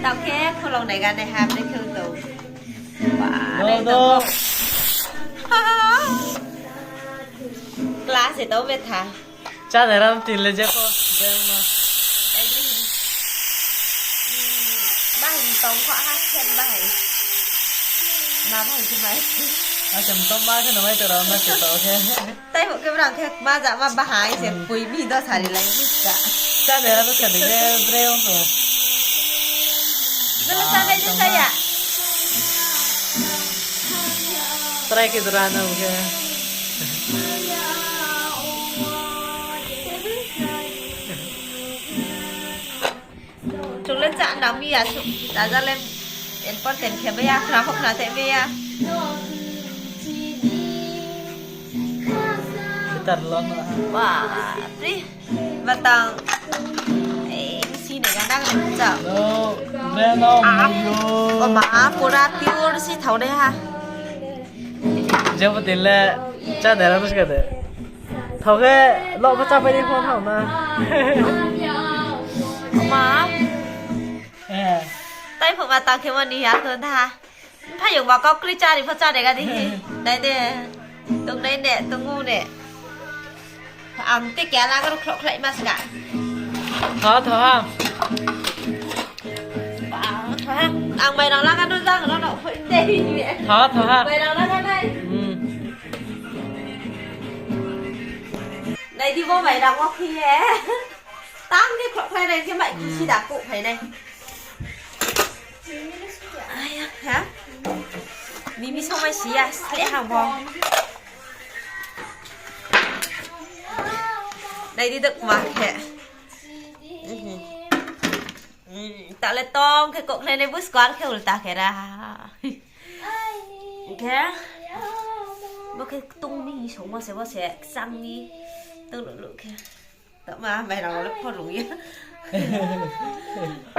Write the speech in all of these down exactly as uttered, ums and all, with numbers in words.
Tao khe kholong nai gane ha, bre khe tong. Ba, no, nai no. Tong. Class e tong betha. Chá nai ram tin le je pho, je ma. Bahai tong kho ha, khen bahai. Ma bahai khe mai. Acha, tong ma khe no mai to ram na se to khe. Tai bo khe brang khe ma ja ma bahai se pui mi do sari lai ni ka. Chá de ra to ka de ke bre ong to. Nala sa nai je sa ya. Try khe dra na ke. Chung le chá nang mi ya, chung ta ja le important khe mai ya, khna pho khna the mai ya. Sitar lo na. Wa, pri, batang. Eh, si ne ga nang le chá. No, brand no, ah, mayo. O ma, pura pure si thao de ha. Jabo tin le chá de ra bus ka de. Thao khe, lo pho chá pai di pho thao na. Ma. Eh. Tai pho ma tang khe mani ya kho tha. Phaiyong ba kau kri chari pho chari ga di. Nai de. Tong nai ne, tong u ne. Ang te kya la kar khlok khlai mas ka. Tho, tho ha. Ba, tho ha. Ang bai rang la ka no jang no no phoi te. Tho, tho ha. Bai rang la ka nai. Hmm. Nai di bo bai rang o khi ye. Tang di khlok khlai nai khe mai khusi da kuh phai nai. Aya, ha? Mimi song mai si ya, sleh ha bo. Nai di dok ma khe. Mhm. Mm, ta le tong khe kok khlai nai bo square khe ulta khe ra. Khe. Bo khe tong mi song mo se bo se, kchang mi. Tong lu lu khe. Tama, mai rao le phorong ya.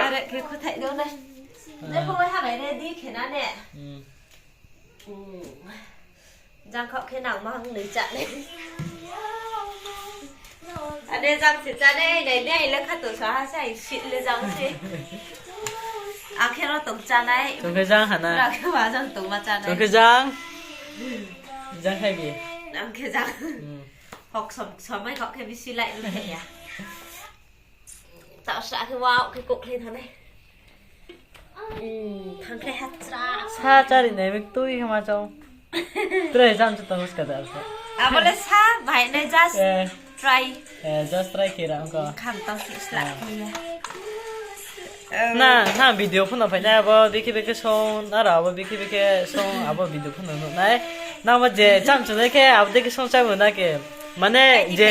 Are khe khuthai do nai. Nai pho wai ha bai ready khe na ne. Hmm. Hmm. Jang khaoh khe nang ma hang nai chá nai. Ane jang se chá nai, nai nai le kha to sa ha sai sit le jang se. Akhe ro tong chá nai. Tong khe jang ha na. Ra khe ba jang tong ma chá nai. Tong khe jang. Jang khai bi. Ang khe jang. Hmm. Hok som, somai kok khe bisi lai ni khe ya. Tao sa khe wao khe kok khlai thanai. Hmm, thang khlai ha chra. Sa chari nai bek tui khe ma chong. Try jam chu tong ska da sa. Abo le sa, bahai nai just try. Eh, just try khe ra ang ko. Kham tong si sla khe ya. Na, na video pho no phai nai, abo bikhe bikhe song, nara abo bikhe bikhe song, abo video pho no nuh nai. Nang bo je cham chunai khe, abo dei khe song chá bo na khe. Mane je,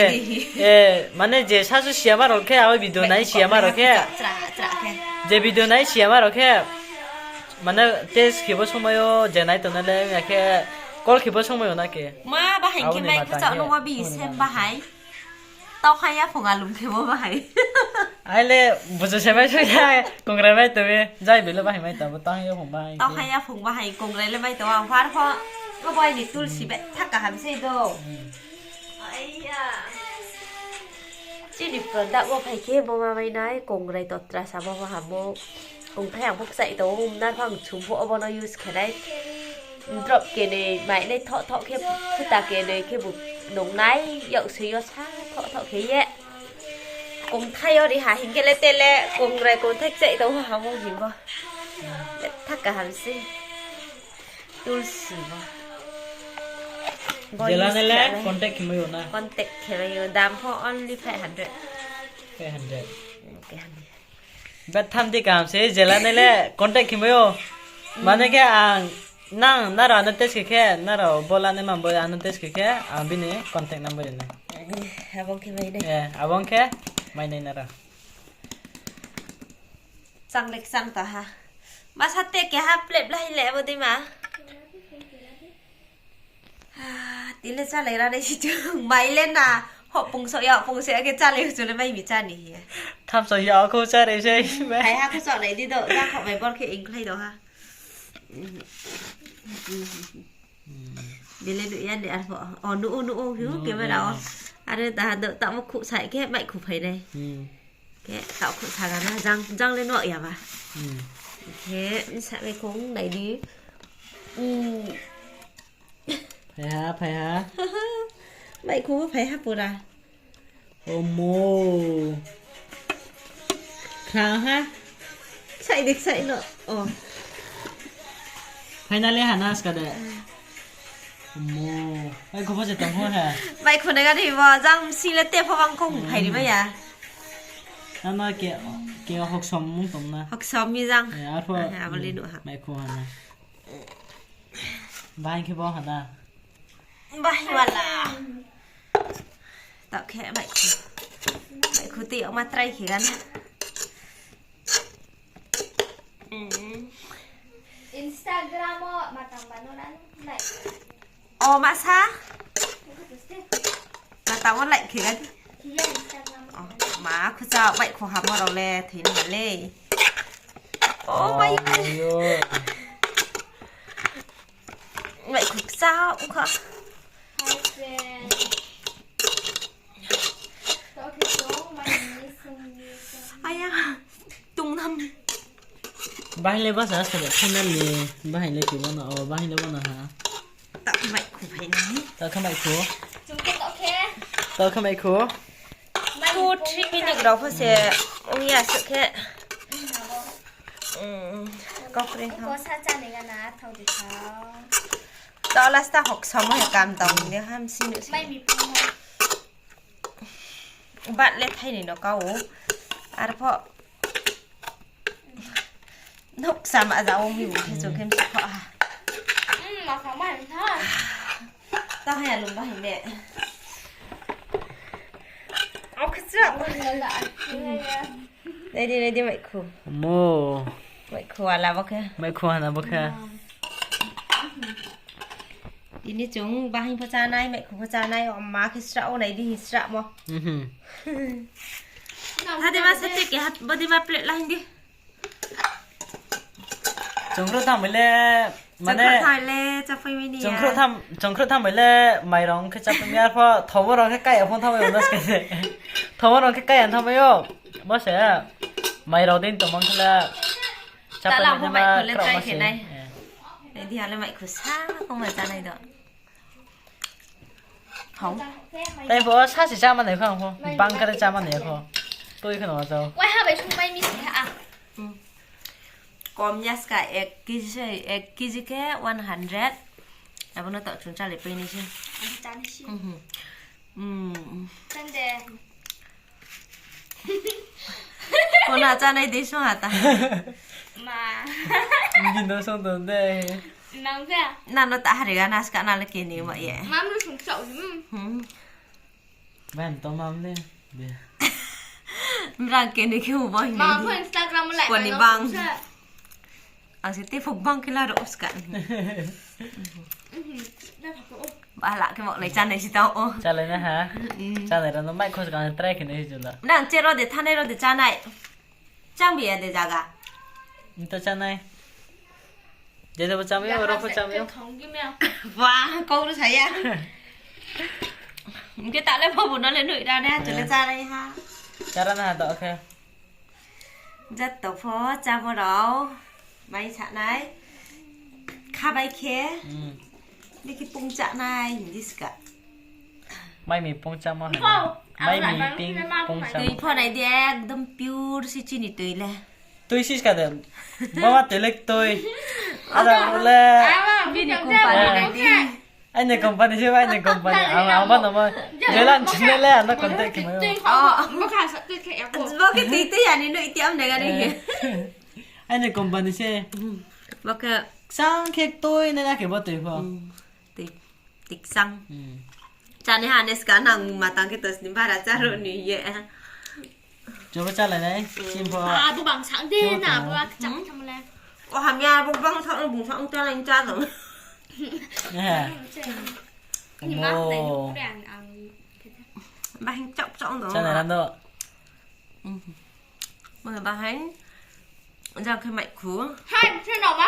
eh, mane je sasu siyama rao khe, abo video nai siyama rao khe. Je video nai siyama rao khe. Mane test khe bo somoi yo, je nai tongnai le, ya khe call khe bo somoi yo na khe. Ma bahai khe mai khe chao nung wa bi sem bahai. Tau kha ya phung alum khe bo bahai. Ai le, bujo se mai soi ya, kongrai mai tong ye, jai belo bahai mai tong bo, tang ya phung bahai. Tau kha ya phung bahai, kongrai le mai tong, ang phar pho, bo bai ni tulsi be, thak kaham se do. Hmm. Ai ya. Chini product wo phai khe bo ma mai nai, kongrai totra sa bo ma hamo. Kongthai ang pho kchai tong, umnar pho ang chum pho, obo no use khe nai. Drop khe ni mai nai thoh thoh khe, phuta khe ni khe bu nung nai, yak sui yo sa thoh thoh khe ye. Kongthai yo ri ha hing khe le tele, kongrai kongthai kchai tong ha mo hing bo. Thak kaham se. Tulsi bo. Jela nai le contact khe mai yo na. Contact khe mai yo, dam pho only five hundred. Five hundred. Okay, honey. Betham di kaham se, jela nai le contact khe mai yo. Hmm. Mane khe ang, nang, nara ano test khe khe, nara bo lanai man bo ano test khe khe, ang bini contact number ri nai. Abong khe mai nai. Eh, abong khe mai nai nara. Chang le chang ta ha. Ma sa te keha plate blai le abo dei ma. Ah, tile chálai ra nai si chung. Mai le na. Ho pungso ya, pungso ya khe chálai chu le mai mi chá ni hi. Thamso ya kho chá re se. Hai ha kho chá nai di do. Ja kho mai bor khe ingkhlai do ha. Bele nuh ya ni arpho. O, nuh o, nuh o, hiu camera o. Are da do, tamo khu sai khe mai khu phai nai. Khe tao khu saga na, jang, jang le nuh ya ba. Hmm. Khe, bsa bai khong nai di. Hmm. Phai ha, phai ha. Bai khong phai ha pura. Omo. Khang ha. Sai dik sai no. Oh. Finally ha na ska de. Omo. Bai khong pho se tong ho ha. Bai khong na gari bo jang si le te pho bang khong phai ri ba ya. Nana ke, ke hoksom mung tong na. Hoksom mi jang. Eh, arpho. Ah, abo le nu ha. Bai khong ha na. Bai khe bo ha na. Bai wala. Tao khe bai khu. Bai khu tui ma try khe gan. Hmm. Instagram o matang bano ran nai. O masa. Matang o like khe gan. Iya, Instagram. O, ma khucha bai khu hamo rao le thoi ni le. O, bai. Ayo. Bai khu kcha ongkha. Hi, friend. Aya, tung nam. Bahai le basa sa le final ni, bahai le khe bono, o, bahai le bono ha. Tao khe bai khu phai nai. Tao khe bai khu. Chung khe tao khe. Tao khe bai khu. Two, three minute rao pho se ong ya se khe. Hmm, kokre thang. Ko sa chá ni gana thao di thao. Tao last ta hoksom he kam tong ni ham si nu se. Mai mi pung mo. Bat le thai ni no kau. Arpho. Nok sama ja ong mi bu khe chung khe msi kho ha. Hmm, ma sa mai tha. Ta hai alum ba hai me. Au khe chak. Ready, ready, mai khu. Mo. Mai khu ala bo khe. Mai khu hana bo khe. Tini chung bahai pho chá nai, mai khu pho chá nai, o ma khe sra o nai di hi sra mo. Mhm. Hade ma sete ke hat, bodi ma plate la hindi. Chongkro thamai le, mane, chongkro thamai le, chapai mi ni chongkro ya. Tham, chongkro thamai le, mairong khe chapai mi arpho, thobo rong khe kaya phone thamai unas khe. Thobo rong khe kaya thamai o. Bo se, mairong din tongmang khe le, chapai tala mi pho nama mai khole krao try ma khe se nai. Eh. Nai di hale mai khu sa, kong ma chá nai do. Hao. Tai pho sa se chá ma nai kho ang pho. Bang khe chá ma nai kho. Tui khe no chao. Wai ha bai sung mai mi si ha a. Hmm. Kom ya ska ek kg se, ek kg khe one hundred. Abo no tao chung chá le pai nai se. Abo chá nai se. Mhm. Hmm. Chande. Kona chá nai de sung ha ta. Ma. Bini no sung tong de. Nang de. Na no ta hari ga na ska na le keni ma ye. Mam lu sung chau di, mm. Hmm. Ban to mam le. De. Mrang keni khe u bo hin. Ma pho Instagram lai. Koni ma bang. Ang se te phok bang khe la ro ska. Mhm. Ba la khe mo nai chá nai si tao o. Chá lai na ha. Mm. Chá nai rao no mai khos ka try khe nai si la. Nang che ro de thanai ro de chá nai. Chang bi ya de jaga. Nto chá nai. Jede bo chá mi yo, ro pho chá mi yo. Wa, kau ro saya. Hingke ta le bo bo no le nui ra ne, ha, chule chá nai ha. Chá ra na ha, to khe. Jat to pho chá bo rao. Mai sa nai. Kha bai khe. Hmm. Dikhe pung chá nai, hindi ska. Mai mi pung chá ma hai. Mai mi ping pung chá. Tui pho nai di, ekdom pure si chini tui le. Tui si ska de. Mama tui le tui. Ada le. Bini company nai di. Aini company se, aini company. Ang, ang ba no ma. Jelan chine le, ano contact khe ma. Oh. Bo khe tui tui ani no iti am nai gari. Aini company se. Bo khe. Sang khe tui nai na khe bo tui pho. Hmm. Tui. Tiksang. Hmm. Chani hanes ka nang matang khe tos ni bara charo ni ye. Choba chalai nai, hmm, sim pho. Ah, bo bang sang de na, bo chang chang le. O hamya bo bang sang bung sang chalai cha dong. Eh. Ni ma dai ni pure ang ang. Bahing chok chok dong. Chalai ran do. Hmm. Bo bahing. Jang khe mai khu. Hai, se no ma.